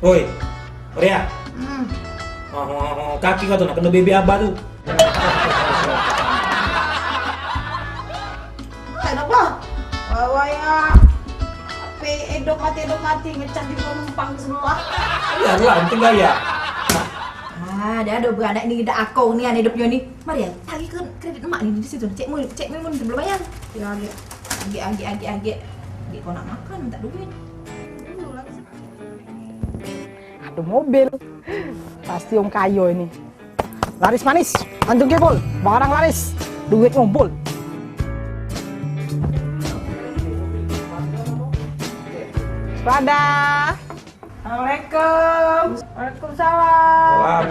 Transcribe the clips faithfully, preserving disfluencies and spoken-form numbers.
Woi, Maria. Hmm. Oh, oh, oh, kaki kau tu nak kena bebe abah tu. Kayak apa? Wah, wah, ya. Ape edok mati, edok mati, ngecas di numpang sebelah. Biarlah, penting gaya. Ah, dah ada beranak ni, dak akong ni, ane hidupnyo ni. Maria, tagih ke kredit emak ni di situ. Cek mu, cek mu mun belum bayar. Ya, agek. Agek, agek, agek, agek. Agek kau nak makan, minta duit. Ado mobil. Pasti wong kayo ini. Laris manis, antung kebol, barang laris, duit ngumpul. Waspada. Assalamualaikum. Waalaikumsalam. Salam.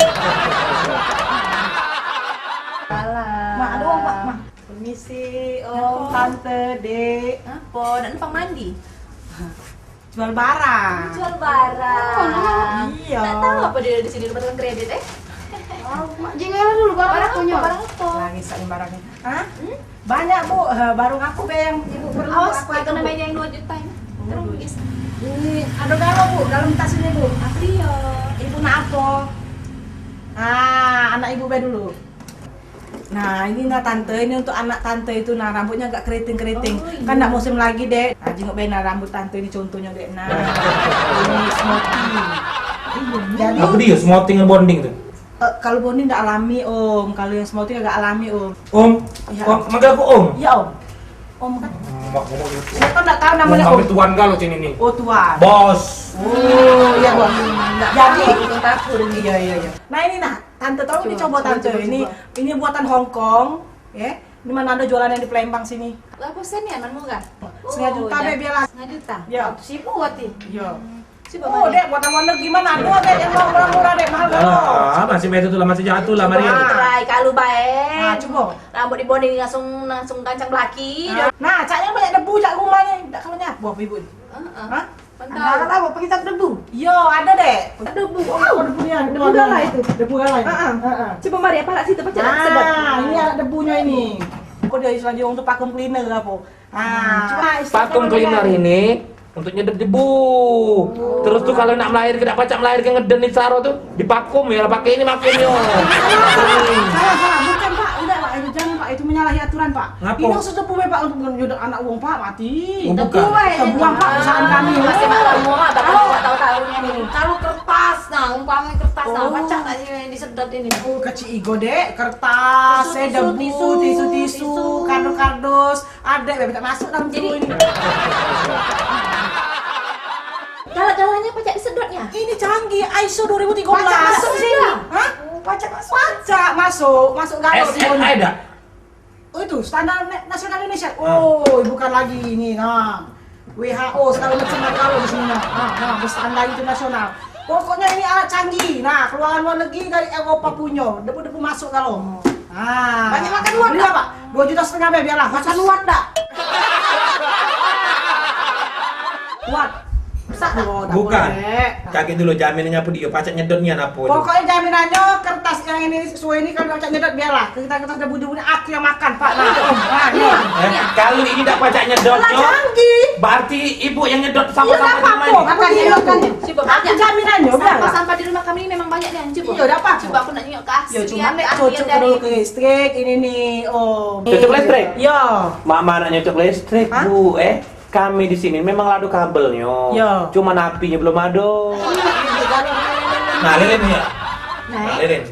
Salam. Mak, aduh, Mak, Mak. Permisi, Om, Tante, Dek. Apo? Nak numpang mandi? Jual barang. Jual barang. Oh, iya. Tak tahu apa dia di sini, rumah tukang kredit, eh? Oh, Mak, jingga dulu barang. Barang apa? Barang apa? Lagi sak barang. Hah? Hmm? Banyak, Bu. Eh, barang apa be yang Ibu perlu? Awas, aku kena main yang dua juta ini. Oh, terus. Ini ada galo, Bu, dalam tas ini, Bu. Apa dia? Ibu nak apa? Ah, anak Ibu be dulu. Nah, ini nah tante, ini untuk anak tante itu nah, rambutnya agak keriting-keriting. Oh, iya. Kan ndak musim lagi, Dek. Nah, jingok be nah rambut tante ini contohnya, Dek. Nah, ini smoothing. Jadi apa dia smoothing dan bonding tu? Eh, kalau bonding ndak alami, Om. Kalau yang smoothing agak alami, Om. Om? Ya. Om, manggil aku Om? Ya, Om. Om kan? Mak ngomong gitu. Saya kan ndak tahu namanya Om. Om, tuan kalau sini nih. Oh, tuan. Bos. Oh, iya, Bos. Jadi, iya, iya, iya. Nah, ini nah. Tante, tolong dicoba, Tante. Ini, ini buatan Hong Kong, ya. Ini mana ada jualan yang di Palembang sini. Lah, bosan ya, man murah? Setengah juta be biarlah. Setengah juta? Ya. Waktu sibu wati. Ya. Coba. Oh, Dek, buatan luar negeri mana ada, Dek, yang murah-murah, Dek, mahal galo. Ah, masih betul lah, masih jatuh lah, Maria. Try kalu bae. Nah, coba. Rambut di bonding langsung, langsung gancang belaki. Nah, caknya banyak debu cak rumah ni. Ndak kalau nyapu apa ibu ni? Heeh. Hah? Mantap. Ada apa? Pengisap debu? Yo, ada, Dek. Debu. Oh, debu ni. Debu galai tu. Debu galai. Heeh. Heeh. Coba mari, apa lak situ pacak sedot. Nah, ini ada debunyo ini. Apa dia istilah dia untuk vacuum cleaner ke apa? Ah, coba istilah vacuum cleaner ini untuk nyedot debu. Oh. Terus tu kalau nak melahirke, dak pacak melahirke, ngeden ni saro tu, dipakum ya, pakai ini makumnyo. Salah, salah, bukan, Pak. Udah, Pak, itu jangan, Pak. Itu menyalahi aturan, Pak. Ngapo? Ini khusus debu, Pak, untuk nyedot anak wong, Pak, mati. Oh, bukan. Terbuang, Pak, perusahaan kami. Masih mak lamo, Abang, kalau tahu-tahunya ni. Kalau kertas, nah, umpamanya kertas, nah, pacak tak sih disedot ini? Oh, kecil igo, Dek. Kertas, eh, debu, tisu, tisu, tisu, kardus-kardus. Ade be tak masuk dalam. Jadi, ini. Galak-galaknya pacak disedotnya? Ini canggih, ISO dua ribu tiga belas. Pacak masuk sini. Hah? Oh, pacak masuk. Pacak masuk, masuk galak. S N I dah? Oh, itu standar ne-, nasional Indonesia. Ah. Oh, bukan lagi ini. Nah. W H O segala macam dah kalau di sini. Nah, nah, berstandar internasional. Pokoknya ini alat canggih. Nah, keluaran luar negeri dari Eropa punyo. Debu-debu masuk kalau. Ah. Banyak makan uang dak, Pak? Dua juta setengah be, biarlah. Makan uang dak? Uang. Rusak dak? Oh, dak. Bukan. Boleh. Cak gitu lo, jaminannya apa dia? Pacak nyedot nian apa tu? Pokoknya jaminannya kertas yang ini sesuai ini, kalau pacak nyedot biarlah. Kertas-kertas debu-debu ni aku yang makan, Pak. Nah, Om. Nah, iya. Eh, kalau ini dak pacak nyedot, lah, canggih. Berarti ibu yang nyedot sampah-sampah di rumah ini. Iya, dak apa-apa. Makan, iya, makan. Coba, aku jaminannya, biarlah. Sampah-sampah di rumah kami ini memang banyak nian. Coba. Iya, dak apa-apa. Coba aku nak nyengok ke asli. Ya, cuma nek cocok dulu ke listrik ini nih, Om. Cocok listrik? Iya. Mama nak nyocok listrik, Bu, eh. Kami di sini memang ado kabelnyo. Yo. Cuman apinyo belum ado. Nah, lilin ni. Nah, lilin.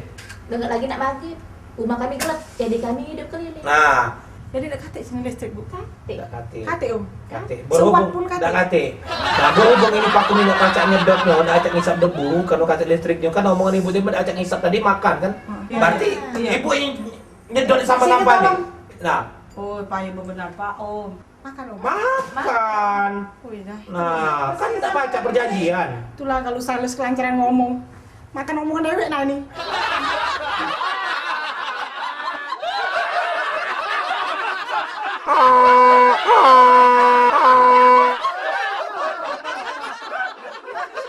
Dengar lagi nak maghrib. Rumah kami gelap, jadi kami hidup keliling. Nah. Jadi dak katik sini listrik, Bu? Katik. Dak katik. Katik, Om. Katik. Sewat pun katik. Dak katik. Nah, berhubung ini paku minyak pacak nyedotnyo, dak pacak ngisap debu, kalau katik listriknyo kan omongan ibu tadi dak pacak ngisap tadi makan kan? Hmm. Berarti ibu yang nyedot sampah-sampah ni. Nah. Oh, payah benar, Pak Om. Makan, Om. Makan. Wih, dah. Nah, kan dak pacak perjanjian. Itulah kalau sales kelancaran ngomong. Makan omongan dewek nah ini.